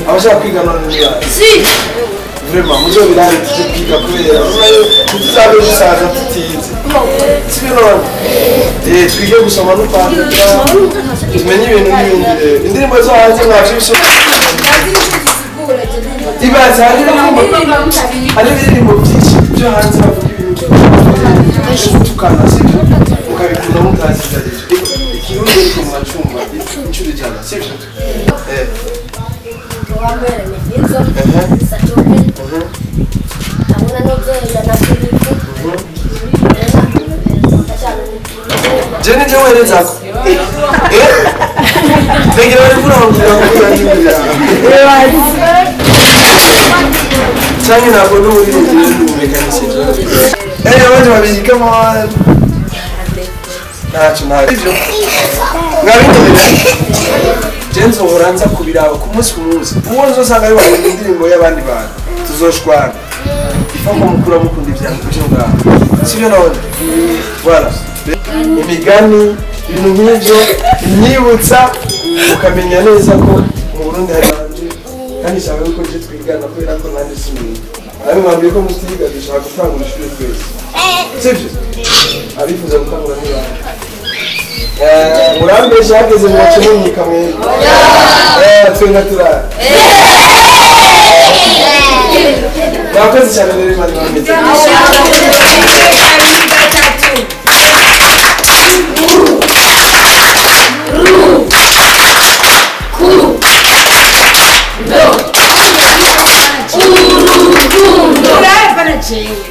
Abashaka kwiga none ni bande? Vraiment muzobirane tuje kwiga kubera tuzabe dusaza tutize. Sibyo none? Twige gusoma no kwandika, tumenye ibintu n'ibindi rero. Indirimbo zo hanze mwavyibisoma. Ibaze hari indirimbo byinshi byo hanze bavuga ibintu gutukana, sibyo? Mukabikunda mutazi ibyo aribyo. Ikirundi ariko muracumva inshuro 100, sibyo? Jeni je werezako. Ngira bari kurangura kugira. Cyane ntabwo n'uburirimbyi n'ubumekanisi. Abandi babiri come on. Ntacyo ntacyo. Mwabinyemerera. Jenzo uranza kubiraba ku munsi ku munsi. Uwo nzosanga ari wari indirimbo y'abandi bantu. Tuzoshwana. Ifako mukura mukunda ibyango byo ngaho. Sibyo none? Voilà. Imigani, ibintu nk'ibyo, imyibutsa ukamenya neza ko mu Burundi hari banje kandi shaka yuko je twigana kubera ko nanjye siniga. Ariko mwambwiye ko mutiga dushaka gutangura ishuri twese. Sibyo? Abifuza gutangura ni bande? Murambeshe hageze mu bakemunyika mwebwe. Twe naturali. Murakoze cyane rero Imana ibameze.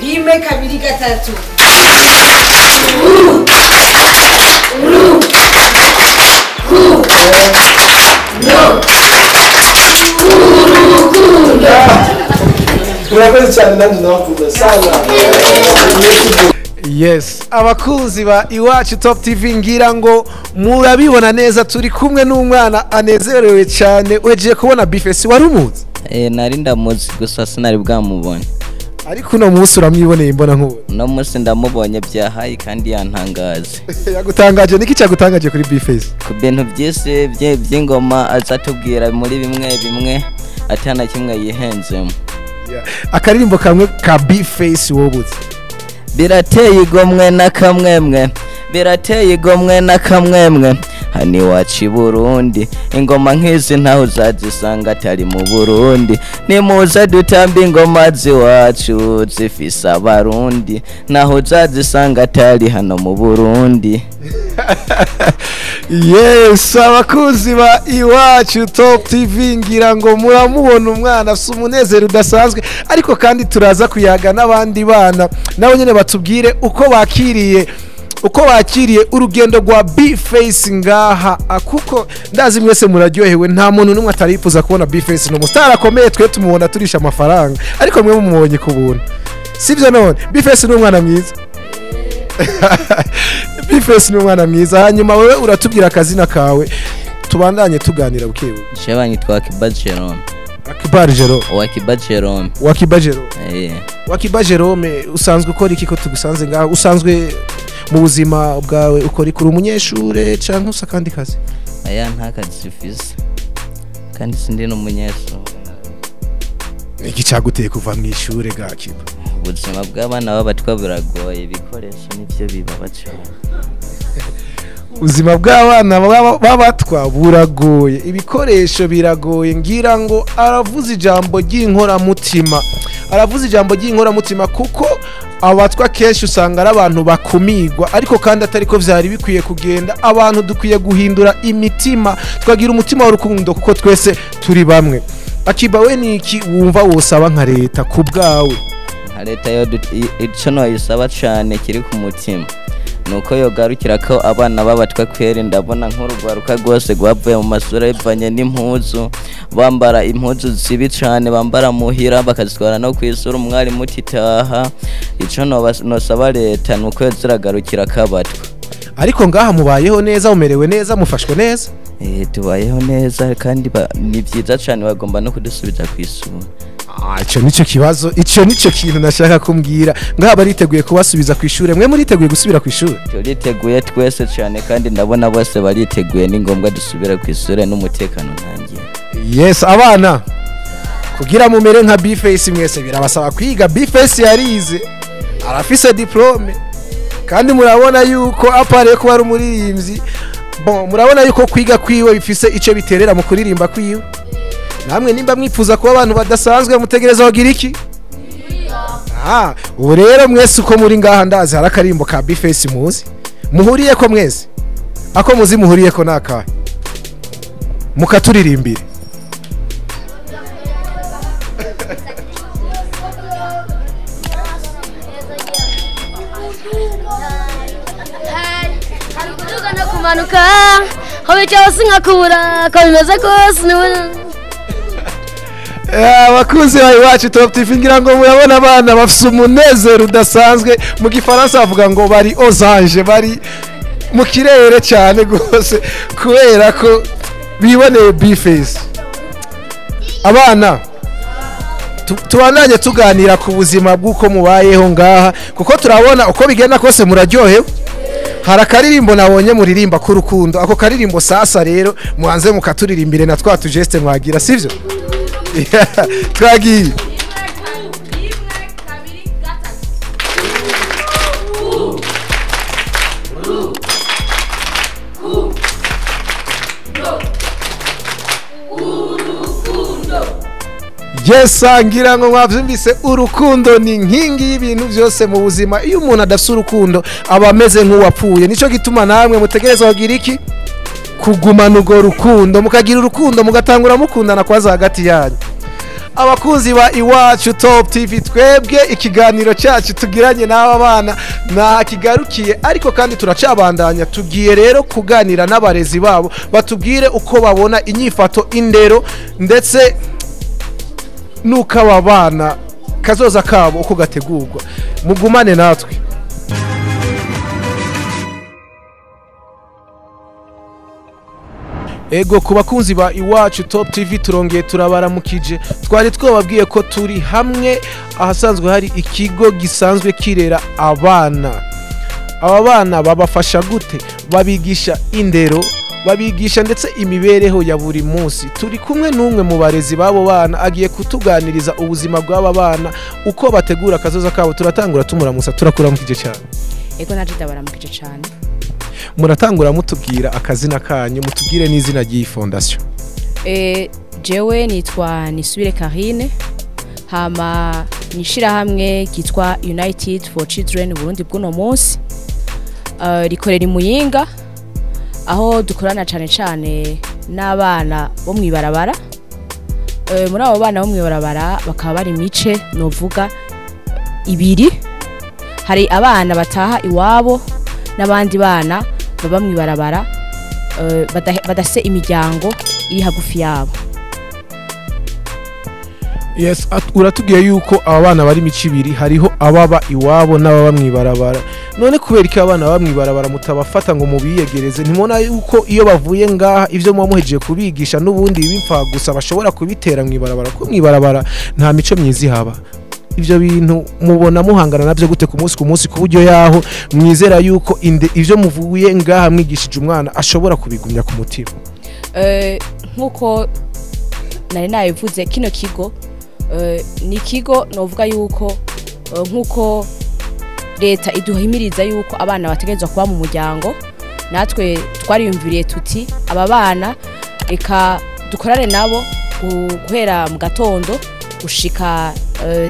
Rimwe kabiri gatatu. Murakoze cyane nanjye ndabakunda sana. Yes, abakunzi ba Iwacu Top TV ngira ngo murabibona neza turi kumwe n'umwana anezerewe cyane wegiye kubona B-Face wari umuzi? Nari ndamuzi gusa sinari bwamubonye. Ariko uno munsi uramwiboneye imbona nkubona. Uno munsi ndamubonye byahaye kandi yantangaje. Yagutangaje niki cyagutangaje kuri B-Face? Ku bintu byise by'ingoma azatubwira muri bimwe bimwe atana kimwe yihenzemo. Akaririmbo kamwe ka B-Face wobuze. Birateye igomwe na kamwemwe, birateye igomwe na kamwemwe, hani wacu i Burundi ingoma nk'izi ntaho uzazisanga atari mu Burundi. Nimuze dutamba ingoma z'iwacu zifise abarundi, naho uzazisanga atari hano mu Burundi. Yes, abakunzi ba Iwacu Top TV ngira ngo muramubona umwana afite umunezero udasanzwe, ariko kandi turaza kuyaga n'abandi bana nabo nyene batubwire uko bakiriye urugendo rwa B-Face ngaha, kuko ndazi mwese muraryohewe, nta muntu n'umwe atarifuza kubona B-Face. Ni umustar akomeye, twe tumubona turisha amafaranga, ariko mwe mumubonye ku buntu, sibyo? None B-Face ni umwana mwiza. B-Face ni umwana mwiza. Hanyuma wewe uratubwira akazina kawe tubandanye tuganira bukebu. Jewe nitwa Akiba Jerome. Akiba Jerome. Wakiba Jerome. Wakiba Jerome. Wakiba Jerome, usanzwe ukora iki ko tugusanze ngaha? Usanzwe mu buzima bwawe ukora ikuri umunyeshure canke usa kandi kazi? Aya nta kazi mfise kandi sindi n'umunyeshure. Iki caguteye kuva mu ishure ga Akiba? Ubuzima bw'abana b'abatwa buragoye, ibikoresho nivyo bibaba cyane. Ubuzima bw'abana b'abatwa buragoye, ibikoresho biragoye. Ngira ngo aravuze ijambo ry'inkoramutima, aravuze ijambo ry'inkoramutima kuko abatwa kenshi usanga ari abantu bakumigwa, ariko kandi atari ko vyari bikwiye kugenda. Abantu dukwiye guhindura imitima, twagira umutima w'urukundo kuko twese turi bamwe. Akiba we ni iki wumva wosaba nka leta ku bwawe? Nka leta yo ico noyisaba cane kiri ku mutima nuko yogarukira ko abana b'abatwa kweri. Ndabona nk'urugwaruka rwose rwavuye mu masura bivanye n'impuzu, bambara impuzu zibi cane, bambara muhira bakazitwara no kwisura umwarimu utitaha. Ico nosaba leta nuko yoziragarukira ko abatwa. Ariko ngaha mubayeho neza, umerewe neza, mufashwe neza? Tubayeho neza kandi ni vyiza cane, bagomba no kudusubiza kwisura. Ico nico kibazo, ico nico kintu nashaka kumbwira. Ngaha bariteguye kubasubiza kwishure, mwe muriteguye gusubira kwishure? Turiteguye twese cyane kandi ndabona bose bariteguye, ni ngombwa dusubira kwishure n'umutekano ntangiye. Yes, abana kugira mumere nka B-Face mwese birabasaba kwiga. B-Face yarize, arafise diplôme, kandi murabona yuko apare kuba ari umuririmbyi. Bon, murabona yuko kwiga kwiwe bifise ico biterera mu kuririmba kwiwe. Namwe nimba mwifuza kuba abantu badasanzwe mutegereza kugira iki? Ubu rero mwese uko muri ngaha ndazi hari akarimbo ka B-Face muzi muhuriye ko mwese, ako muzi muhuriye ko nakahe mukaturirimbire. Kumanuka aho bicaye sinkakubura ko bimeze kose. Abakunzi ba Iwacu Top TV, ngira ngo murabona abana bafise umunezero udasanzwe. Mu gifaransa bavuga ngo bari osange, bari mu kirere cyane gose kubera ko biboneye B-Face. Abana tubandanye tuganira ku buzima bw'uko mubayeho ngaha, kuko turabona uko bigenda kose muraryohewe. Hari akaririmbo nabonye muririmba k'urukundo, ako karirimbo sasa rero muhanze mukaturirimbire na twa tujeste mwagira, sivyo? Twagiye. Yes, ngira ngo mwavyumvise, urukundo ni nkingi y'ibintu byose mu buzima. Iyo umuntu adafise urukundo aba ameze nk'uwapfuye. Nico gituma namwe mutegereza kugira iki? Kugumana urwo rukundo, mukagira urukundo, mugatangura mukundana kwaza hagati yanyu. Abakunzi ba Iwacu Top TV, twebwe ikiganiro cyacu tugiranye n'aba bana nta kigarukiye, ariko kandi turacabandanya. Tugiye rero kuganira n'abarezi babo batubwire uko babona inyifato, indero, ndetse nuko aba bana kazoza kabo uko gategurwa. Mugumane natwe. Ego, ku bakunzi ba Iwacu Top TV, turongeye turabaramukije. Twari twababwiye ko turi hamwe ahasanzwe hari ikigo gisanzwe kirera abana. Aba bana babafasha gute? Babigisha indero, babigisha ndetse imibereho ya buri munsi. Turi kumwe n'umwe mu barezi b'abo bana, agiye kutuganiriza ubuzima bw'aba bana, uko bategura akazoza kabo. Turatangura tumuramutsa. Turakuramukije cyane. Ego, naje ndabaramukije cyane. Muratangura mutubwira akazina kanyu, mutubwire n'izina ry'iyi fondation. Jewe nitwa Nisubire Karine, hama nishirahamwe ryitwa United for Children Burundi bw'uno munsi, rikorera i Muyinga, aho dukorana cane cane n'abana bo mw'ibarabara. Muri abo bana bo mw'ibarabara bakaba bari mice novuga ibiri: hari abana bataha iwabo n'abandi bana baba mw'ibarabara, badafise imiryango iri hagufi yabo. Yes, uratubwiye yuko aba bana bari mico ibiri, hariho ababa iwabo n'ababa mw'ibarabara. None kubera ko abana baba mw'ibarabara mutabafata ngo mubiyegereze? Ntimubona yuko iyo bavuye ngaha ivyo muba muhejeje kubigisha n'ubundi bipfa gusa bashobora kubitera mw'ibarabara, ko mw'ibarabara nta mico myiza ihaba? Ivyo bintu mubona muhangana navyo gute ku munsi ku munsi, ku buryo yaho mwizera yuko ivyo muvuye ngaha mwigishije umwana ashobora kubigumya ku mutima? Nk'uko nari nabivuze, kino kigo ni ikigo novuga yuko nk'uko leta iduhimiriza yuko abana bategerezwa kuba mu muryango, natwe twariyumviriye tuti aba bana reka dukorane nabo guhera mu gatondo gushika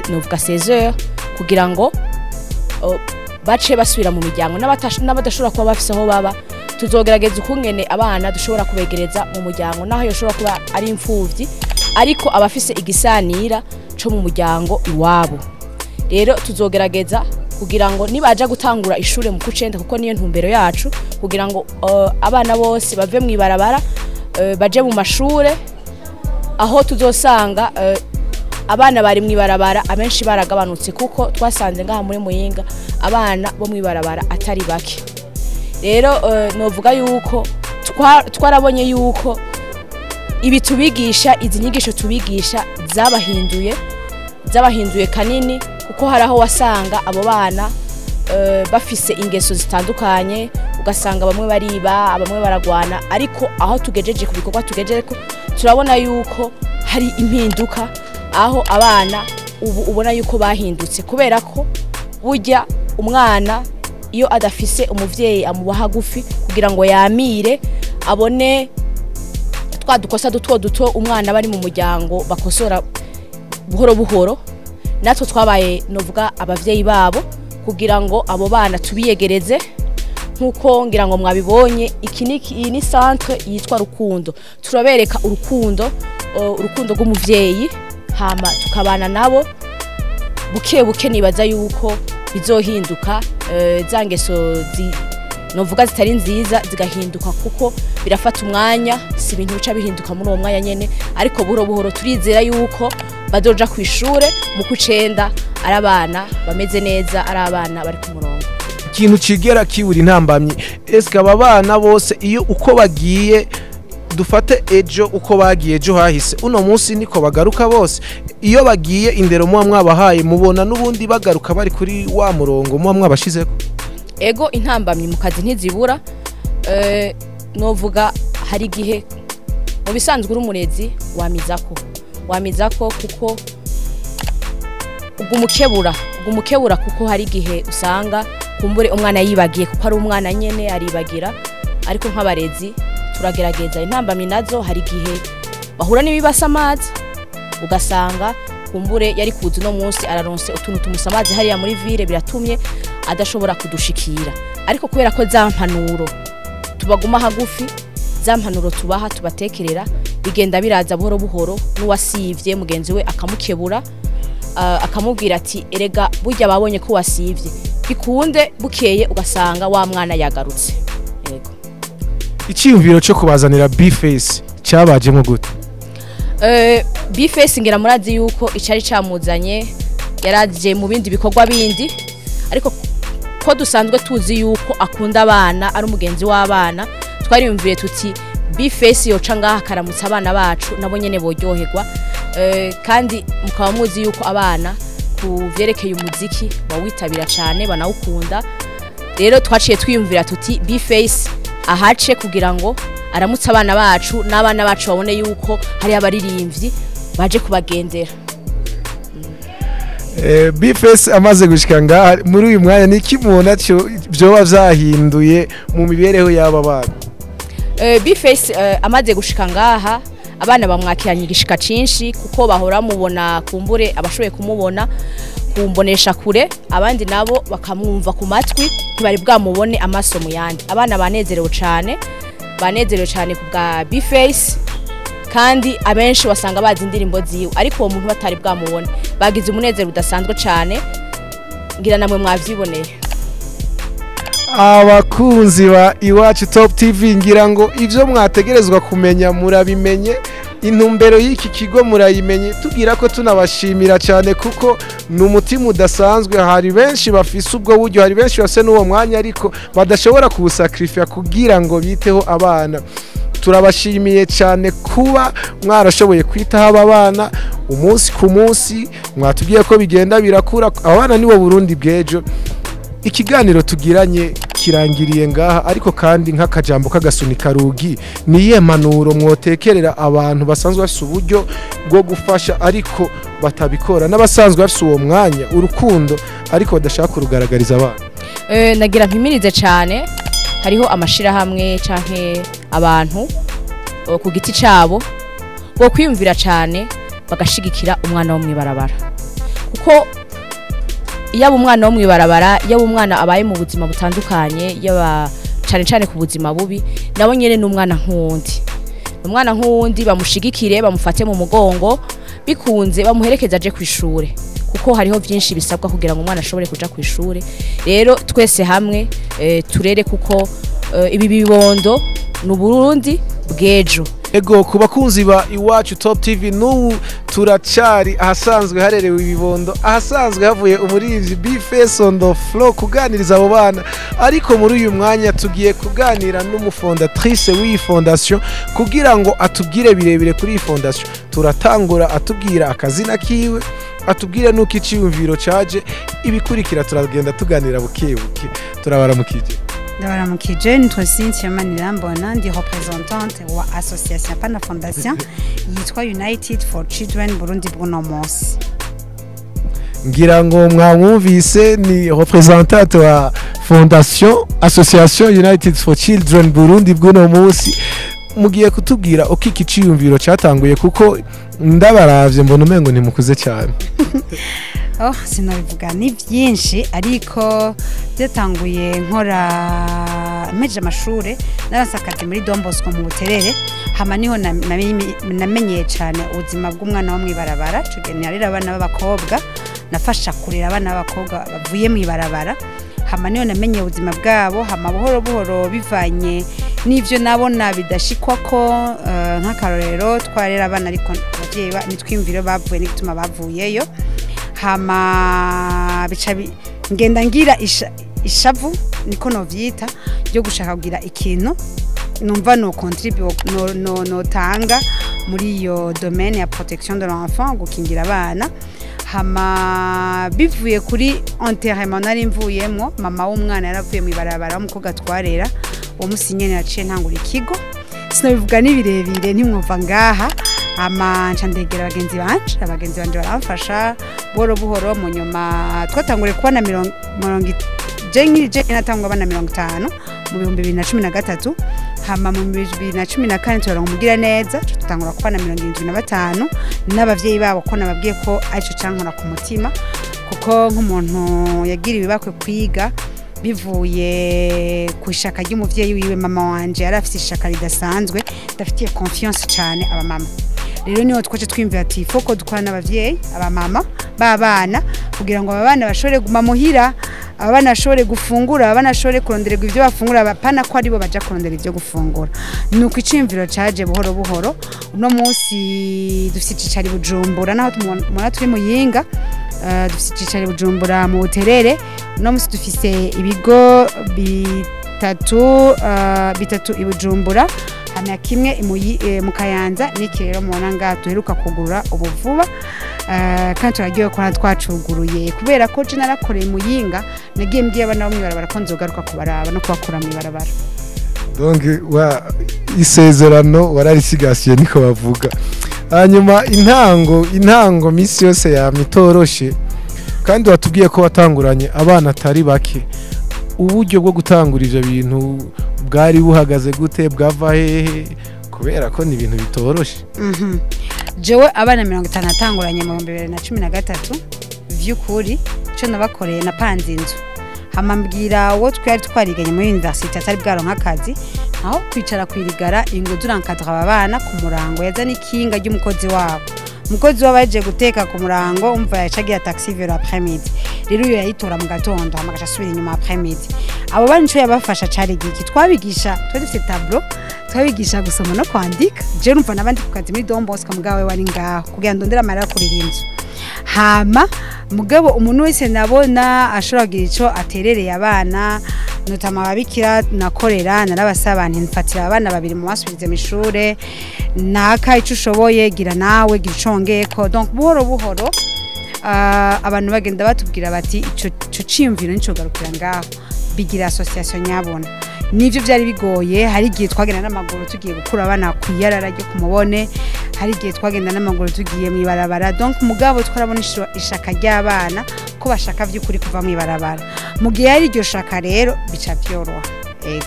novuga 16h, kugira ngo bace basubira mu miryango. N'abadashobora kuba bafise aho baba, tuzogerageza ukungene abana dushobora kubegereza mu muryango, naho yoshobora kuba ari imfuvyi, ariko abafise igisanira co mu muryango iwabo. Rero tuzogerageza kugira ngo nibaja gutangura ishure mu kucenda, kuko niyo ntumbero yacu, kugira ngo abana bose bave mu ibarabara, baje mu mashure, aho tuzosanga abana bari mu ibarabara abenshi baragabanutse, kuko twasanze ngaha muri Muyinga abana bo mu ibarabara atari bake. Rero novuga yuko twarabonye yuko ibi tubigisha, izi nyigisho tubigisha zabahinduye kanini, kuko hari aho wasanga abo bana bafise ingeso zitandukanye, ugasanga bamwe bariba, bamwe baragwana, ariko aho tugejeje ku bikorwa tugejeje ko Turabona yuko hari impinduka aho abana ubu ubona yuko bahindutse, kubera ko burya umwana iyo adafise umuvyeyi amuba hagufi kugira ngo yamire abone twa dukosa duto duto umwana bari mu muryango bakosora buhoro buhoro. Natwe twabaye novuga abavyeyi babo kugira ngo abo bana tubiyegereze, nkuko ngira ngo mwabibonye iki ni centre yitwa Rukundo. Turabereka urukundo, urukundo rw'umuvyeyi, hama tukabana nabo buke buke. Nibaza yuko bizohinduka, za ngeso novuga zitari nziza zigahinduka, kuko birafata umwanya, si ibintu bica bihinduka muri uwo mwanya nyene, ariko buhoro buhoro turizera yuko bazoja ku ishure mu kucenda ari abana bameze neza, ari abana bari ku murongo. Ikintu kigera kibura intambamyi, eske aba bana bose iyo uko bagiye, dufate ejo uko bagiye ejo hahise, uno munsi niko bagaruka bose? Iyo bagiye, indero muba mwabahaye, mubona n'ubundi bagaruka bari kuri wa murongo muba mwabashizeko? Ego, intambamyi mu kazi ntizibura. Novuga hari igihe mu bisanzwe uri umurezi wamizako kuko ugumukebura, kuko hari igihe usanga kumbure umwana yibagiye, kuko ari umwana nyene aribagira. Ariko nk'abarezi turagerageza. Intambamyi nazo hari igihe bahura n'ibibasamaza, ugasanga kumbure yari kuza uno munsi araronse utuntu tumusamaze hariya muri ville, biratumye adashobora kudushikira. Ariko kubera ko za mpanuro tubaguma hagufi, za mpanuro tubaha tubatekerera, bigenda biraza buhoro buhoro. N'uwasivye mugenzi we akamukebura, akamubwira ati erega burya babonye ko wasivye, bikunde bukeye ugasanga wa mwana yagarutse. Yego. Icyiyumviro cyo kubazanira B-Face cyabajemo gute? B-Face ngira murazi yuko icari camuzanye, yaraje mu bindi bikorwa bindi, ariko ko dusanzwe tuzi yuko akunda abana, ari umugenzi w'abana, twariyumviye tuti B-Face yoca ngaha akaramutsa abana bacu, nabo nyene boryoherwa. Kandi mukaba muzi yuko abana ku vyerekeye umuziki bawitabira cane, banawukunda. Rero twaciye twiyumvira tuti B-Face ahace kugira ngo aramutse abana bacu, n'abana bacu babone yuko hari abaririmbyi baje kubagendera. B-Face amaze gushika ngaha muri uyu mwanya, ni iki mubona cyo vyoba vyahinduye mu mibereho y'aba bana? B-Face amaze gushika ngaha, abana bamwakiranye igishika cinshi, kuko bahora mubona kumbure abashoboye kumubona kumbonesha kure, abandi nabo bakamwumva ku matwi, ntibari bwamubone amaso mu yandi. Abana banezerewe cane, banezerewe cane ku bwa B-Face, kandi abenshi wasanga bazi indirimbo ziwe, ariko uwo muntu batari bwamubone. Bagize umunezero udasanzwe cane, ngira namwe mwavyiboneye. Abakunzi ba Iwacu Top TV, ngira ngo ivyo mwategerezwa kumenya murabimenye, intumbero y'iki kigo murayimenye. Tubwira ko tunabashimira cyane kuko ni umutima udasanzwe. Hari benshi bafise ubwo buryo, hari benshi bafise n'uwo mwanya, ariko badashobora kuwusacrifier kugira ngo biteho abana. Turabashimiye cyane kuba mwarashoboye kwitaho aba bana umunsi ku munsi. Mwatubwiye ko bigenda birakura, abana nibo Burundi bw'ejo. Ikiganiro tugiranye kirangiriye ngaha, ariko kandi nk'akajambo k'agasunika rugi, niye mpanuro mwotekerera abantu basanzwe bafise uburyo bwo gufasha ariko batabikora, n'abasanzwe bafise uwo mwanya, urukundo, ariko badashaka kurugaragariza abana? Nagira mpimirize cyane, hariho amashirahamwe canke abantu ku giti cabo bo kwiyumvira cyane bagashigikira umwana wo mwibarabara, kuko yaba umwana wo mwibarabara, yaba umwana abaye mu buzima butandukanye, yaba cyane cyane ku buzima bubi, nabo nyene n'umwana nk'uwundi, umwana nk'uwundi bamushigikire, bamufate mu mugongo, bikunze bamuherekeza aje ku ishure, kuko hariho byinshi bisabwa kugira ngo umwana ashobore kuja ku ishure. Rero twese hamwe turere, kuko ibi bibondo ni Burundi bw'ejo. Ego, ku bakunzi ba Iwacu Top TV, n'ubu turacari ahasanzwe harerewe ibibondo, ahasanzwe havuye umuririmbyi B-Face on the floor kuganiriza abo bana. Ariko muri uyu mwanya tugiye kuganira n'umufondatrice w'iyi fondation kugira ngo atubwire birebire kuri iyi fondation. Turatangura atubwira akazina kiwe, atubwire nuko iciyumviro caje, ibikurikira turagenda tuganira buke buke. Turabaramukije. Ndabaramukije, nitwa Cynthia Manirambona, ndi représentante wa association pana fondation yitwa United for Children Burundi bw'uno munsi. Ngira ngo mwamwumvise, ni représentante wa fondation association United for Children Burundi bw'uno munsi. Mugiye kutubwira uko iki ciyumviro cyatanguye, kuko ndabaravye mbona umengo ntimukuze cyane. Oh, sinabivuga ni byinshi, ariko byatanguye nkora mpejeje amashure, narasakaje muri Don Bosco mu Buterere. Hama niho namenyeye cyane ubuzima bw'umwana wo mw'ibarabara. Ico gihe narera abana b'abakobwa, nafasha kurera abana b'abakobwa bavuye mw'ibarabara. Hama niho namenyeye ubuzima bwabo. Hama buhoro buhoro, bivanye n'ivyo nabona bidashikwa ko nk'akarorero twarera abana ariko abavyeyi nitwiyumvire bavuye n'igituma bavuyeyo. Hama bica ngenda ngira ishavu, niko novyita, ryo gushaka kugira ikintu numva no contribute, no notanga muri iyo domaine ya protection de l'enfant, gukingira abana. Hama bivuye kuri enterrement nari mvuyemwo, mama w'umwana yaravuye mu ibarabara w'umukobwa twarera. Uwo musi nyene naciye ntangura ikigo. Sinabivuga ni birebire, ntimwumva ngaha. Hama nca ndegera bagenzi banje, abagenzi banje baramfasha buhoro buhoro. Mu nyuma twatanguriye kubona mirongo mirongo je nkiri je natangwa abana 50 mu 2013. Hama mu 2014 turaronka umugira neza, tutangura kubana 75 n'abavyeyi babo, ko nababwiye ko arico cankora ku mutima, kuko nk'umuntu yagiriwe ibakwe kwiga bivuye ku ishaka ry'umuvyeyi wiwe, mama wanje yari afise ishaka ridasanzwe. Ndafitiye confiance cyane abamama. Rero niho twace twiyumvira ati foko dukorana n'abavyeyi, abamama b'abana, kugira ngo aba bana bashobore guma muhira, aba bana bashobore gufungura, aba bana bashobore kurondererwa ivyo bafungura, bapana ko aribo baja kurondera ivyo gufungura. Nuko iciyumviro caje buhoro buhoro. Uno munsi dufise icicari Bujumbura, naho tumubona turi Muyinga. Dufise icicari Bujumbura mu Buterere. Uno munsi dufise ibigo bitatu i Bujumbura, hama kimwe mu Kayanza, n'iki rero mubona ngaha duheruka kugurura ubu vuba. Kandi turaryohewe kubona twacuguruye, kubera ko je narakoreye Muyinga, nagiye mbwiye abana bo mw'ibarabara ko nzogaruka kubaraba no kubakura mw'ibarabara. Donc wa isezerano wararisigasiye, niko bavuga. Hanyuma intango misi yose yamye itoroshe, kandi watubwiye ko watanguranye abana atari bake. Uburyo bwo gutangura ivyo bintu bwari buhagaze gute? Bwava hehe? Kubera ko ni ibintu bitoroshe. Jewe abana 50 natanguranye mu 2013, vy'ukuri ico nabakoreye, napanze inzu. Hama mbwira uwo twari twariganye muri university atari bwaronka akazi, aho kwicara kwirigara ingo turankadra aba bana ku murango, yazana ikinga ry'umukozi wabo. Umukozi wabo yaje guteka ku murango, umva, yaca agira taxi vélo après midi. Rero iyo yayitora mu gatondo, hama agaca asubira inyuma après midi. Abo bana ico yabafasha cari igiki? Twabigisha, twari dufite tableau, twabigisha gusoma no kwandika. Je numva nabandi ku kazi muri Don Bosco, mugawe wari ngaho kugira ngo ndondere amahera yo kurira inzu. Hama mugabo umuntu wese nabona ashobora kugira ico aterereye abana, notama ababikira nakorera, narabasaba nti mfatira abana babiri mu basubize mu ishure, naka ico ushoboye gira, nawe gira ico wongeyeko. Donc buhoro buhoro abantu bagenda batubwira bati ico ciyumviro nico garukira ngaho, bigira association nyabona. Nivyo byari bigoye. Hari igihe twagenda n'amaguru tugiye gukura abana kwiyarara ryo kumubone, hari igihe twagenda n'amaguru tugiye mu ibarabara. Donc mugabo twarabona ishaka ry'abana, ko bashaka vy'ukuri kuva mu ibarabara. Mu gihe hari iryo shaka rero, bica vyoroha, ego.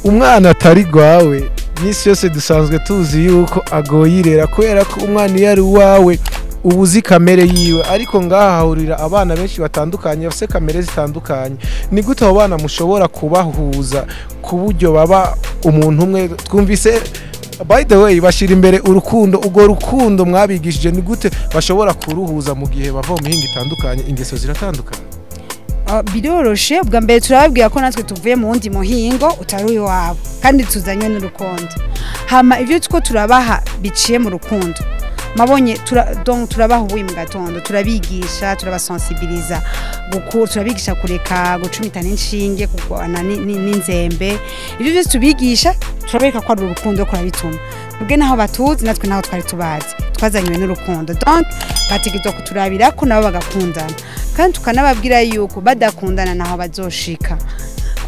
Umwana atari gwawe, misi yose dusanzwe tuzi yuko agoyirera, kubera ko umwana iyo ari uwawe uba uzi kamere yiwe, ariko ngaha hahurira abana benshi batandukanye bafise kamere zitandukanye. Ni gute abo bana mushobora kubahuza ku buryo baba umuntu umwe? Twumvise, by the way, bashira imbere urukundo. Urwo rukundo mwabigishije, ni gute bashobora kuruhuza mu gihe bava mu mihingo itandukanye, ingeso ziratandukanye? Biroroshe. Ubwa mbere turababwira ko natwe tuvuye mu wundi muhingo utari uwabo, kandi tuzanywe n'urukundo. Hama ivyo two turabaha biciye mu rukundo. Mabonye donc turabaha ubuyi mu gatondo, turabigisha, turabasensibiliza, turabigisha kureka gucumitana inshinge, kurwana n'inzembe. Ivyo byose tubigisha, turabereka ko ari urukundo ko rabituma. Ubwe naho batuzi, natwe naho twari tubazi, twazanywe n'urukundo. Donc bategerezwa kuturabira ko nabo bagakundana, kandi tukanababwira yuko badakundana naho bazoshika.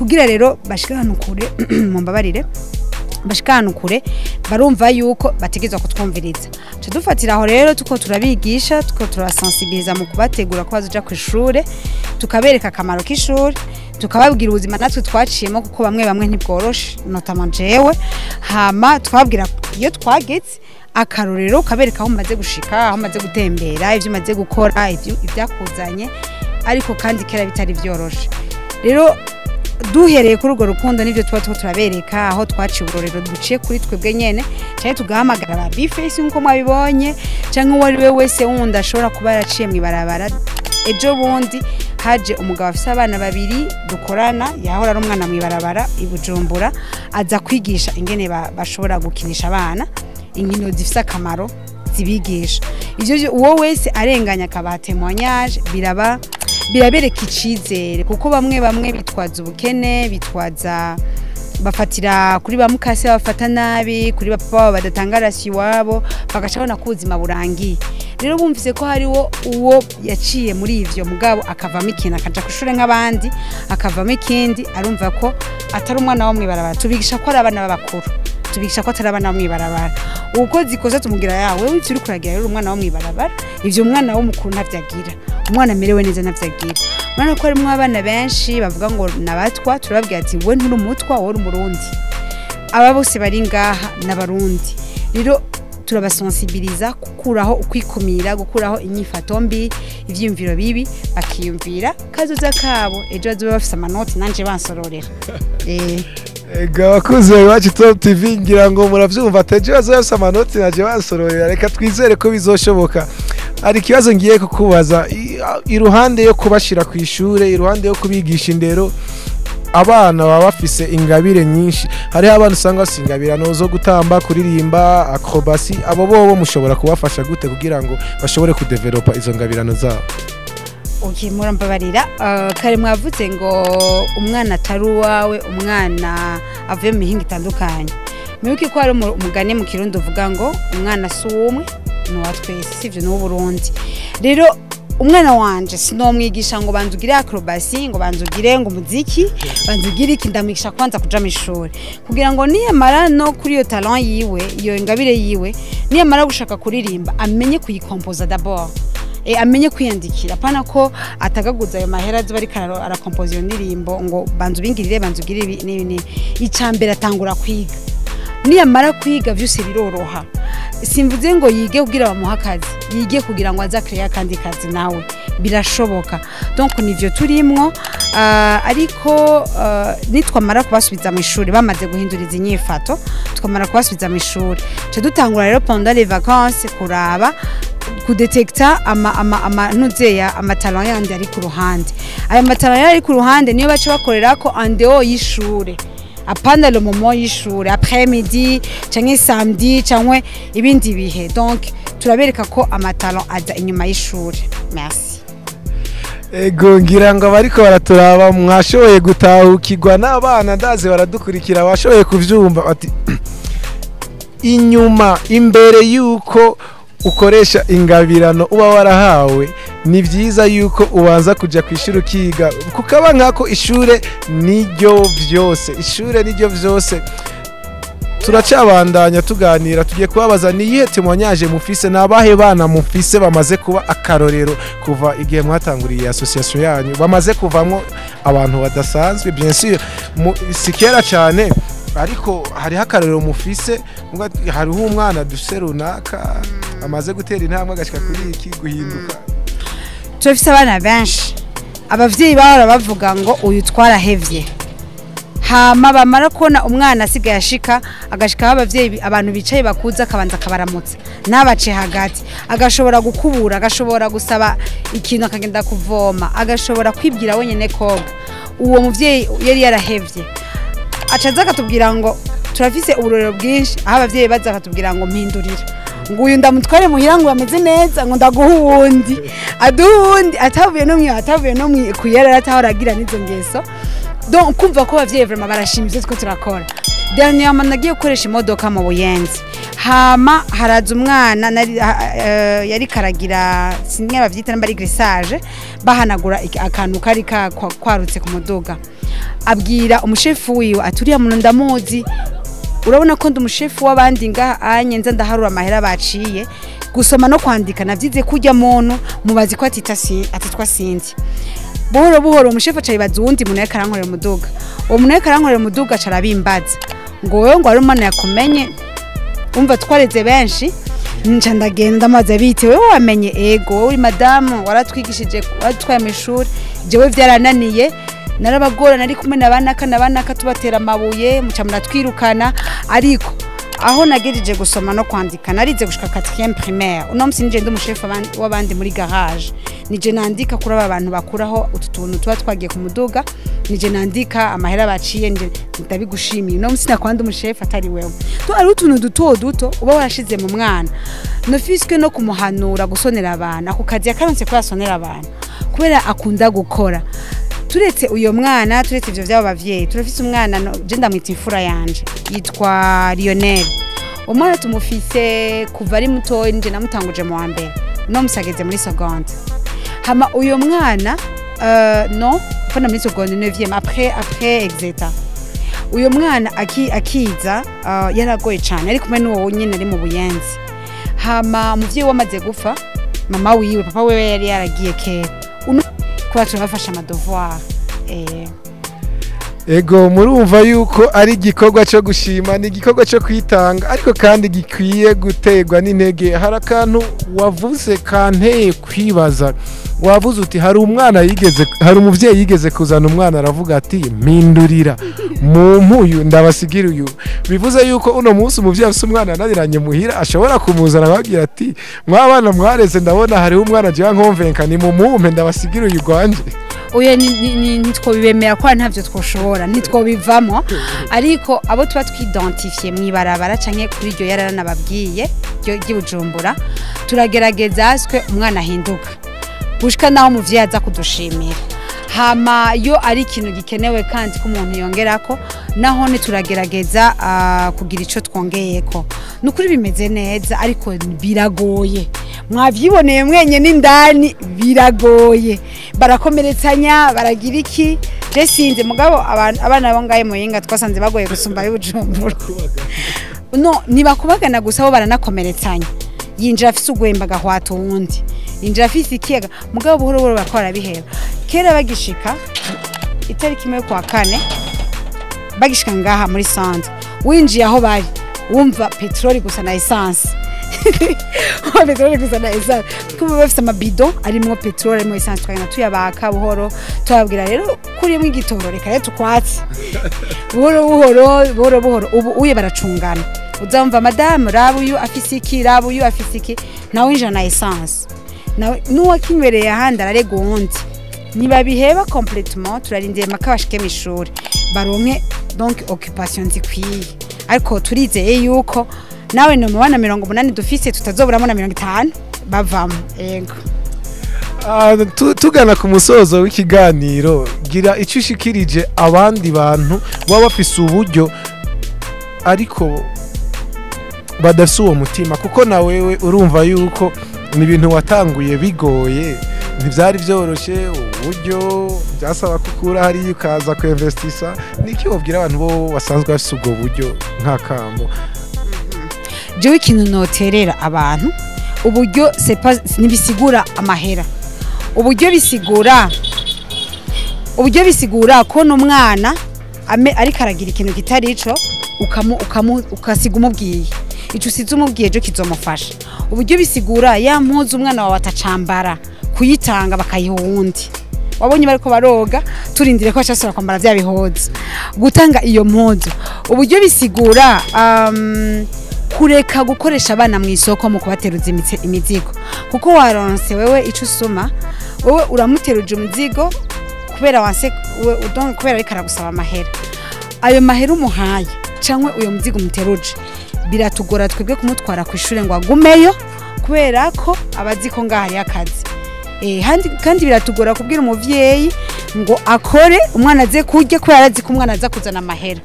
Kugira rero bashika ahantu kure, mumbabarire, bashika ahantu kure barumva yuko bategerezwa kutwumviriza. Tuca dufatira aho rero, tuko turabigisha, tuko turasensibiliza mu kubategura ko bazoja ku ishure, tukabereka akamaro k'ishuri, tukababwira ubuzima natwe twaciyemo, kuko bamwe bamwe ntibworoshe, notamment jewe. Hama twabwira iyo twageze akarorero, ukabereka aho umaze gushika, aho umaze gutembera, ivyo umaze gukora, ivyakuzanye, ariko kandi kera bitari vyoroshe. Rero duhereye kuri urwo rukundo n'ivyo tuba tuko turabereka aho twaciye, uburorero duciye kuri twebwe nyene, canke tugahamagara ba B-Face nk'uko mwabibonye, canke uwo ari we wese wundi ashobora kuba yaraciye mw'ibarabara. Ejo bundi haje umugabo afise abana babiri dukorana, yahora ari umwana mw'ibarabara i Bujumbura, aza kwigisha ingene bashobora gukinisha abana inkino zifise akamaro zibigisha. Ivyo uwo wese arenganya akabaha témoignage, biraba birabereka icizere, kuko bamwe bamwe bitwaza ubukene, bitwaza bafatira kuri ba mukase bafata nabi, kuri ba papa babo badatanga ration iwabo, bagaca babona ko ubuzima burangiye. Rero bumvise ko hariwo uwo yaciye muri ivyo, mugabo akavamo ikintu, akaja kw'ishure nk'abandi, akavamo ikindi, arumva ko atari umwana wo mw'ibarabara. Tubigisha ko ari abana b'abakuru, tubigisha ko atari abana bo mw'ibarabara. Uko zikoze tumubwira yawe, wewe ivyo uriko uragira rero, umwana wo mw'ibarabara ivyo, umwana w'umukuru ntavyo agira, umwana amerewe neza ntavyo agira. Urabona ko harimwo abana benshi bavuga ngo nabatwa, turababwira ati: "We nturi umutwa, wowe uri umurundi." Aba bose bari ngaha n'abarundi. Rero turabasensibiliza gukuraho ukwikumira, gukuraho inyifato mbi, ivyiyumviro bibi, bakiyumvira kazoza kabo, ejo bazoba bafise amanoti nanje bansororera. Ega abakunzi ba Iwacu Top TV, ngira ngo muravyumva ati ejo bazoba bafise amanoti naje bansororera. Reka twizere ko bizoshoboka. Hari ikibazo ngiye kukubaza. Iruhande yo kubashira ku ishure, iruhande yo kubigisha indero, abana baba bafise ingabire nyinshi. Hariho abana usanga bafise ingabirano zo gutamba, kuririmba, acrobatie. Abo bobo mushobora kubafasha gute kugira ngo bashobore kudevelopa izo ngabirano zabo? Okay, murambabarira. Kare mwavuze ngo umwana atari uwawe, umwana avuye mu mihinga itandukanye. Mwibuke ko hari umugani mu Kirundi uvuga ngo umwana si uw'umwe, ni uwa twese, sivyo? Ni uw'Uburundi. Rero umwana wanje sinomwigisha ngo banza ugire acrobatie, ngo banza ugire ngo umuziki, banza ugire iki. Ndamwigisha kwanza kuja mw'ishuri, kugira ngo niyamara no kuri iyo talent yiwe, iyo ingabire yiwe, niyamara gushaka kuririmba amenye kuyikompoza d'abord, amenye kwiyandikira, apana ko atagaguza ayo mahera azoba ariko arakompoza iyo ndirimbo ngo banza ubingirire, banza ugire ibi n'ibi n'ibi. Icambere atangura kwiga. Niyamara kwiga vyose biroroha. Simvuze ngo yige kugira bamuhe akazi, yige kugira ngo aze akreye akandi kazi nawe, birashoboka. Donc nivyo turimwo, ariko nitwamara kubasubiza mu ishuri bamaze guhindura izi nyifato, tukamara kubasubiza mu ishuri, tuca dutangura rero pendant les vacances kuraba, kudetekta ama ama ama nuzeya amatalent yandi ari ku ruhande. Ayo matalent ari ku ruhande niyo baca bakorerako en dehors y'ishure, apana le moment y'ishure, après midi canke samedi canke ibindi bihe. Donc turabereka ko amatalent aza inyuma y'ishure. Merci. Ego, ngira ngo abariko baraturaba mwashoboye gutahukirwa n'abana, ndazi baradukurikira, bashoboye kuvyumva bati inyuma, imbere yuko ukoresha ingabirano uba warahawe, ni byiza yuko ubanza kuja ku ishuri ukiga, kukaba nkako ishure niryo vyose, ishure niryo vyose. Turacabandanya tuganira, tugiye kubabaza ni iyihe témoignage mufise, n'abahe bana mufise bamaze kuba akarorero kuva igihe mwatanguriye association yanyu, bamaze kuvamwo abantu badasanzwe. Bien sûr si kera cyane, ariko hariho akarorero mufise muga hariho umwana dufise runaka amaze gutera intambwe agashika kuri iki, guhinduka. Turafise abana benshi abavyeyi bahora bavuga ngo uyu twarahevye, hama bamara kubona umwana asigaye ashika, agashika aho abavyeyi, abantu bicaye bakuza, akabanza akabaramutsa ntabace hagati, agashobora gukubura, agashobora gusaba ikintu, akagenda kuvoma, agashobora kwibwira wenyene koga, uwo muvyeyi yari yarahevye acaza akatubwira ngo turafise uburorero bwinshi aho abavyeyi baza bakatubwira ngo mpindurira, ngo uyu ndamutware muhira, ngo ameze neza, ngo ndaguha uwundi, aduha uwundi atavuye no mwiyo, atavuye no kuyerera, atahora agira n'izo ngeso. Donc kumva ko abavyeyi vraiment barashima ivyo two turakora. Dernièrement nagiye gukoresha imodoka mu Buyenzi, hama haraza umwana nari yari karagira, sinzi bavyita namba ari glissage, bahanagura akantu kari kwarutse ku muduga. Abwira umushefu wiwe ati uriya muntu ndamuzi, urabona ko ndi umushefu w'abandi ngaha anye nza ndaharura amahera baciye, gusoma no kwandika navyize kurya muntu mubazi ko atitwa Sinzi. Buhoro buhoro umushefu aca yibaza uwundi muntu yariko arankorera umuduga. Uwo muntu yariko arankorera umuduga aca arabimbaza ngo wewe ngo wari umwana yakumenye, umva twareze benshi. Nca ndagenda ndamaze bite wewe wamenye, ego wowe uri madamu waratwigishije waratwaye mu ishuri, jewe vyarananiye narabagora, nari kumwe na banaka na banaka tubatera amabuye muca muratwirukana, ariko aho nagejeje gusoma no kwandika narize gushika 4e primaire. Uno musi nije ndi umushefu w'abandi muri garage, nije nandika kuri aba bantu bakuraho utu tuntu tuba twagiye ku muduga, nije nandika amahera baciye, nje ndabigushimiye. Uno musi nakwandi umushefu atari wewe. To ari utuntu duto duto uba warashize mu mwana, nofiswe no kumuhanura gusonera abantu, ako kazi yakaronse ko yasonera abantu kubera akunda gukora. Turetse uyo mwana, turetse ivyo vy'abo bavyeyi, turafise umwana je ndamwita imfura yanje yitwa Lionel. Umwana tumufise kuva ari mutoyi, nje namutanguje mu wa mbere, no musageze muri seconde. Hama uyo mwana non pas muri seconde 9e après exeta. Uyo mwana akiza yaragoye cyane, ari kumwe n'uwo nyine ari mu Buyenzi. Hama umuvyeyi wamaze gupfa, mama wiwe papa wewe yari yaragiye kera, kuba turabafasha amadevoir. Ego murumva yuko ari igikorwa cyo gushima, ni igikorwa cyo kwitanga, ariko kandi gikwiye guterwa n'intege. Hari akantu wavuze kanteye kwibaza, wavuze uti hari umwana yigeze, hari umuvyeyi yigeze kuzana umwana aravuga ati mpindurira mu mpuyu ndabasigira uyu. Bivuze yuko uno munsi umuvyeyi afise umwana ananiranye muhira ashobora kumuzana akababwira ati mwabana mwareze ndabona hariho umwana jewe nkomvenka ni mumumpe ndabasigira uyu gwanje. Oya ntitwobibemera ko ntavyo twoshobora, ntitwobivamo, ariko abo tuba twidentifie mwibarabara canke kuri iryo yaranababwiye ry'Ibujumbura, turagerageza swe umwana ahinduka gushika naho umuvyeyi aza kudushimira. Hama yo ari ikintu gikenewe kandi ko umuntu yongerako, naho ni turagerageza kugira ico twongeyeko. Nukuri bimeze neza ariko biragoye, mwavyiboneye mwenye n'indani biragoye, barakomeretsanya baragira iki. Je sinze mugabo abana bo ngaye Muyinga twasanze bagoye gusumba y'Ibujumbura. No nibakubagana gusa bo baranakomeretsanya, yinjira afise ugwemba agahwata uwundi, yinjira afise ikiyaga, mugabo buhoro buhoro bakora biheba. Kera bagishika itariki imwe kwa kane bagishika ngaha muri centre, winjiye aho bari wumva petroli gusa na essence. Petroli gusa na essence, kuko bafise amabido arimwo petroli arimwo essence, twagenda tuyabaka buhoro tubabwira rero kuri imwe igitoro reka rero tukwatse buhoro buhoro buhoro buhoro. Ubu uye baracungana, uzamva madame raba uyu afise iki, raba uyu afise iki, nawe winjira na essence, nawe nuwakinywereye ahandi ararega uwundi. Nibabiheba complètement, turarindiriye maka bashike mw'ishuri baronke donc occupation zikwiye, ariko turizeye yuko nawe no mubana 80 dufise tutazoburamo na 50 bavamo. Yego. Tugana ku musozo w'ikiganiro, gira icyo ushikirije abandi bantu baba bafise uburyo ariko badafise uwo mutima, kuko na wewe urumva yuko ni ibintu watanguye bigoye, ntibyari byoroshe, uburyo byasaba kukura hariya ukaza kuinvestisa. Niki wobwira abantu bo basanzwe bafise ubwo buryo nk'akamo? Jewe ikintu noterera abantu, uburyo ntibisigura amahera, uburyo bisigura ko n'umwana ariko aragira ikintu kitari ico ukasiga umubwiye ico usize umubwiye ejo kizomufasha. Uburyo bisigura ya mpuzu umwana wawe atacambara kuyitanga bakayiha uwundi, wabonye bariko baroga turindire ko bacasubira kwambara vya bihozo, gutanga iyo mpuzu. Uburyo bisigura kureka gukoresha abana mu isoko mu kubateruza imizigo, kuko waronse wewe ico usuma, wewe uramuteruje umuzigo kubera wanse kubera ariko aragusaba amahera, ayo mahera umuhaye canke uyo muzigo umuteruje biratugora twebwe kumutwara ku ishure ngo agumeyo kubera ko abazi ko ngaha hari akazi. Kandi biratugora kubwira umuvyeyi ngo akore umwana aze kurya kubera arazi ko umwana aza kuzana amahera.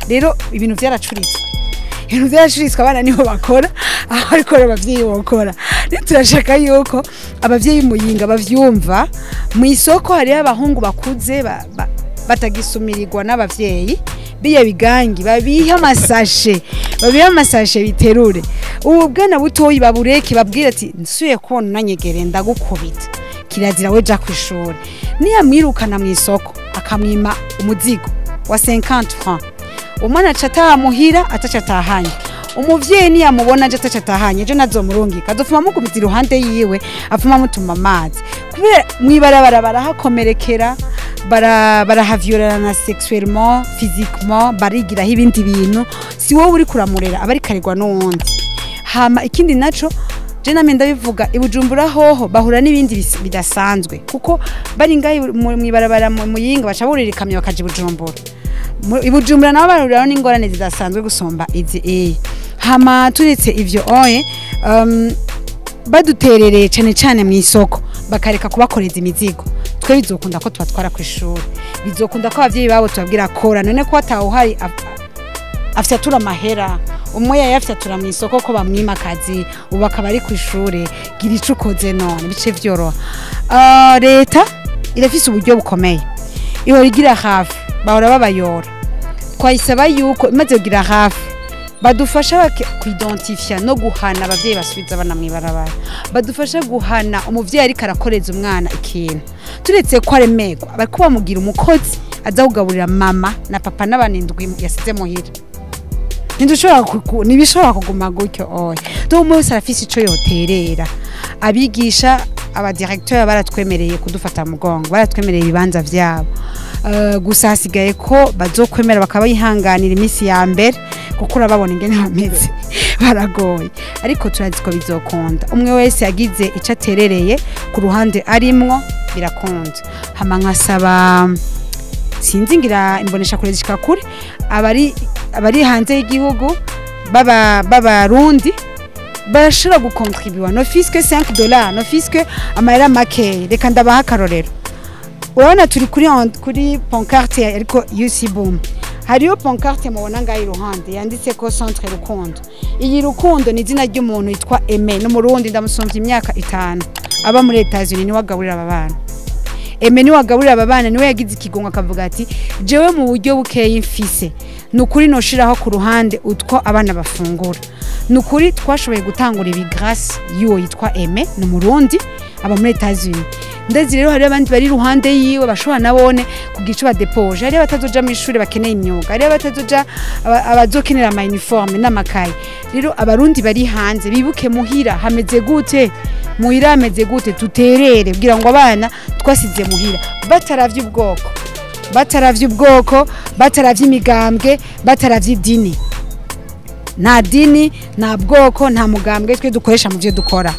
Rero ibintu vyaracuritswe, ibintu vyaracuritswe, abana nibo bakora aho ariko abavyeyi bokora. Rero turashaka yuko abavyeyi Muyinga bavyumva. Mu isoko hariyo abahungu bakuze batagisumirirwa n'abavyeyi, biya bigangi babiha amasashe, babiha amasashe biterure. Ubu bwana butoyi babureke, babwire ati nsuye kubona unanyegere ndagukubita, kirazira we ja kw'ishuri. Niyamwirukana mu isoko akamwima umuzigo wa 50 francs, umwana aca ataha muhira ataca atahanye. Umuvyeyi niyamubona aje ataca atahanye, ejo nazomurungika azopfuma amukubita iruhande yiwe, apfuma amutuma amazi, kubera mw'ibarabara barahakomerekera, barahaviolana sexuellement, physiquement, barigiraho ibindi bintu. Si wowe uri kuramurera, aba ariko aregwa n'uwundi. Hama ikindi naco je namye ndabivuga, i Bujumbura hoho bahura n'ibindi bidasanzwe, kuko bari ngaho mw'ibarabara mu Muyinga baca burira ikamyo bakaja i Bujumbura. I Bujumbura nabo barahuriraho n'ingorane zidasanzwe gusumba izi. Hama turetse ivyo oye, baduterereye cane cane mu isoko, bakareka kubakoreza imizigo, twe bizokunda ko tubatwara ku ishuri, bizokunda ko abavyeyi babo tubabwira kora. None ko atawuhari afyatura amahera, umwe yayafyatura mu isoko ko bamwima akazi, ubu akaba ari ku ishure, gira ico ukoze none bice vyoroha. Leta irafise uburyo bukomeye, ihora igira hafi, bahora babayora. Twayisaba yuko imaze kugira hafi badufasha kuidentifia no guhana abavyeyi basubiza abana mw'ibarabara, badufasha guhana umuvyeyi ariko arakoreza umwana ikintu, turetse ko aremerwa bariko bamugira umukozi aza kugaburira mama na papa n'abana indwi yasize muhira. Ntidushobora ntibishobora kuguma gutyo oya. Donc umwe wese arafise ico yoterera. Abigisha, abadirecteur baratwemereye kudufata mu mugongo, baratwemereye ibibanza vyabo. Gusa hasigaye ko bazokwemera bakabihanganira iminsi ya mbere, kuko urababona ingene bameze, baragoye, ariko turazi ko bizokunda. Umwe wese yagize ico aterereye ku ruhande arimwo, birakunda. Hama nkasaba, sinzi ngira imbonesha kure zishika kure, abari hanze y'igihugu baba b'Abarundi barashobora gukontribuwa ne fût-ce que $5, ne fût-ce que amahera makeya. Reka ndabaha akarorero. Urabona turi kuri pancarte ariko UC Boom, hariyo pancarte mubona ngaho iruhande yanditse ko Centre Rukundo. Iyi Rukundo ni izina ry'umuntu yitwa Aimé, n'Umurundi, ndamusumvye imyaka 5, aba muri Etats-Unis, niwe agaburira aba bana. Aimé niwe agaburira aba bana, niwe yagize ikigongo akavuga ati jewe mu buryo bukeyi mfise, ni ukuri noshiraho ku ruhande utwo abana bafungura. Ni ukuri twashoboye gutangura ibi grâce y'uwo yitwa Aimé, ni Umurundi aba muri Etats-Unis. Ndazi rero hari abandi bari iruhande yiwe bashobora nabone kugira ico badepoje. Hari abatazoja mu ishuri bakeneye imyuga, hari abatazoja, abazokenera ama uniforme n'amakaye. Rero Abarundi bari hanze bibuke muhira hameze gute, muhira hameze gute, tuterere kugira ngo abana twasize muhira bataravye ubwoko, bataravye ubwoko, bataravye imigambwe, bataravye idini. Nta dini, nta bwoko, nta mugambwe twe dukoresha mu byo dukora.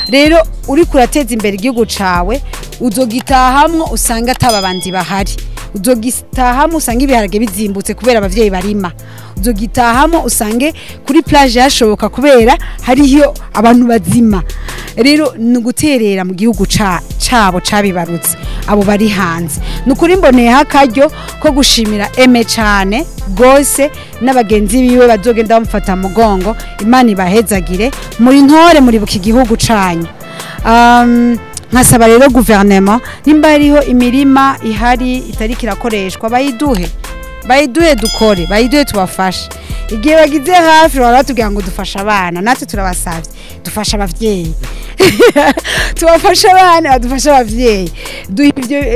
Rero uri kurateza imbere igihugu cawe, uzogitahamwo usanga atababandi bahari, uzogitahamwo usanga ibiharage bizimbutse kubera abavyeyi barima, uzogitahamo usange kuri plage yashoboka kubera hariyo abantu bazima. Rero ni uguterera mu gihugu cabo cabibarutse abo bari hanze. Ni ukuri mboneyeho akaryo ko gushimira Aimé cane gose n'abagenzi biwe bazogenda bamufata mu mugongo. Imana ibahezagire, muri ntore, muribuka igihugu canyu. Nkasaba rero guverinoma, nimba hariho imirima ihari itariko irakoreshwa, bayiduhe, bayiduhe dukore, bayiduhe tubafashe. Igihe bagize hafi baba batubwira ngo dufashe abana, natwe turabasavye dufashe abavyeyi, tubafashe abana, badufashe abavyeyi, duhe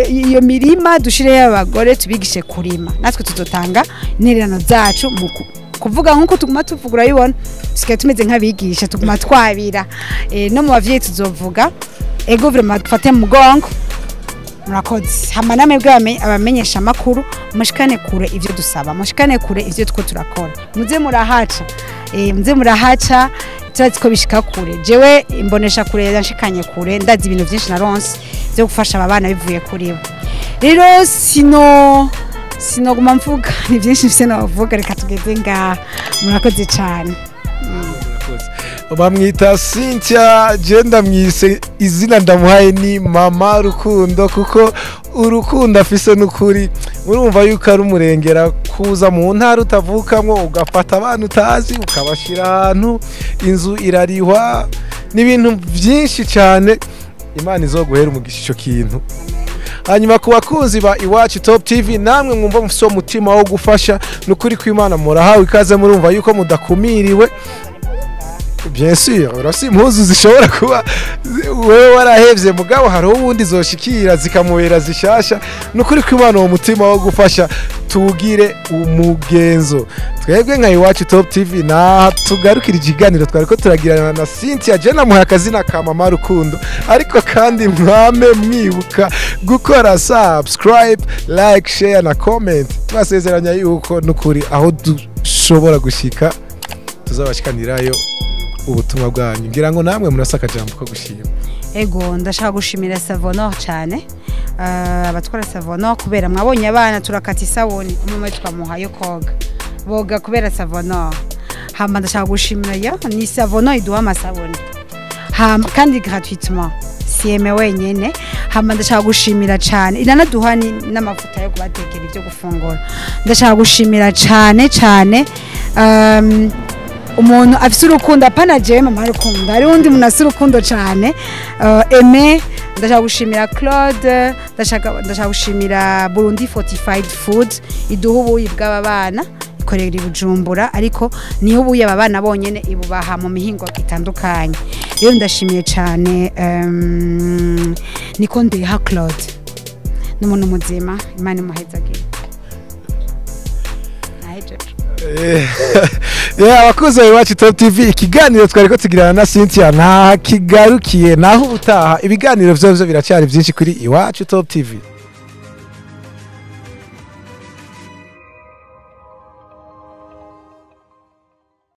iyo mirima, dushireyo abagore, tubigishe kurima. Natwe tuzotanga intererano zacu mu kuvuga nk'uko tuguma tuvuga. Urabibona dusigaye tumeze nk'abigisha, tuguma twabira. No mu bavyeyi tuzovuga. Ego, vraiment dufate mu mugongo. Murakoze. Hama namwe bwe abamenyesha amakuru, mushikane kure ivyo dusaba, mushikane kure ivyo two turakora, muze murahaca, muze murahaca, turazi ko bishika kure. Jewe imbonesha kure yanshikanye kure, ndazi ibintu vyinshi naronse vyo gufasha aba bana bivuye kuri bo. Rero sinoguma mvuga, ni byinshi mfise novuga, reka tugeze ngaha. Murakoze cane. Bamwita Cynthia, je ndamwise izina ndamuhaye ni Mama Rukundo, kuko urukundo afise n'ukuri murumva yuko ari umurengera kuza mu ntara utavukamwo, ugafata abana utazi ukabashira ahantu, inzu irarihwa n'ibintu byinshi cyane. Imana izoguhera umugisha ico kintu. Hanyuma ku bakunzi ba Iwacu Top TV, namwe mwumva mufise umutima wo gufasha, nukuri kw'Imana murahawe ikaze, murumva yuko mudakumiriwe. Bien sûr, urasi impuzu zishobora kuba wewe warahevye, mugabo hari uwundi zoshikira zikamubera zishasha. Nukuri kw'Imana uwo mutima wo gufasha tugire umugenzo. Twebwe nka Iwacu Top TV na tugarukira ikiganiro twariko turagirana na Cynthia. Je namuhaye akazina ka Mama Rukundo, ariko kandi mwame mwibuka gukora subscribe, like, share na comment. Tubasezeranya yuko nukuri aho dushobora gushika tuzabashikanirayo ubutumwa bwanyu. Ngira ngo namwe murasa akajambo ko gushima. Ego, ndashaka gushimira Savonor cyane, abatwara Savonor, kubera mwabonye abana turakata isabuni, umwe twamuha yo koga, boga kubera Savonor. Hama ndashaka gushimira ya ni Savonor iduha amasabuni, hama kandi gratuitement, si wenyene. Hama ndashaka gushimira cyane, inanaduha n'amavuta yo kubatekera ibyo gufungura. Ndashaka gushimira cyane cyane umuntu afise urukundo, apana jewe Mama Rukundo, hari undi muntu afise urukundo cyane, Aimé. Ndashaka gushimira Claude, ndashaka gushimira Burundi Fortified Food iduha ubuyi bw'aba bana, ikorera i Bujumbura, ariko niho ubuyi aba bana bonyene ibubaha mu mihingo itandukanye. Rero ndashimiye cyane niko ndeha Claude, n'umuntu muzima, Imana imuhezagire. Nahejeje. Yeah, abakozi ba Iwacu Top TV, ikiganiro twariko tugirana na Cynthia nta kigarukiye, naho ubutaha ibiganiro vyo biracyari byinshi kuri Iwacu Top TV.